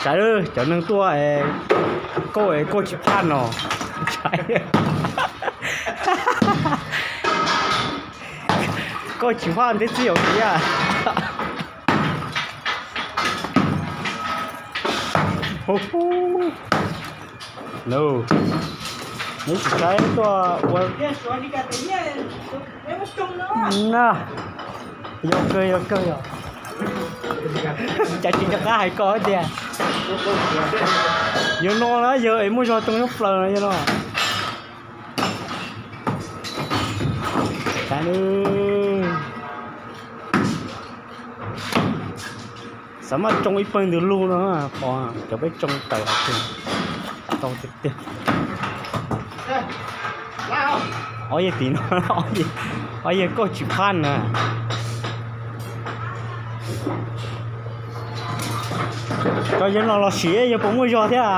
Saib cov neeg tuaj, kauj kauj tsis phaj no. Kauj tsis phaj nteb txij hauv tiab. Neb tsis saib tuaj ua na. Yog kawg yog kawg yog. Cas tsis nco qab hais ko tias yog no na, yog es muaj zog tsoo nyob plaws no yog no. Xav mas tsoo ib pawg ntws lug no, qhov cov peb tsoo tawm hais tias tau tiag tiag. Ob yawg tim no, ob yawg kauj tsis phaj na. Cov yawg no los sim yawg puas muaj zog thiab.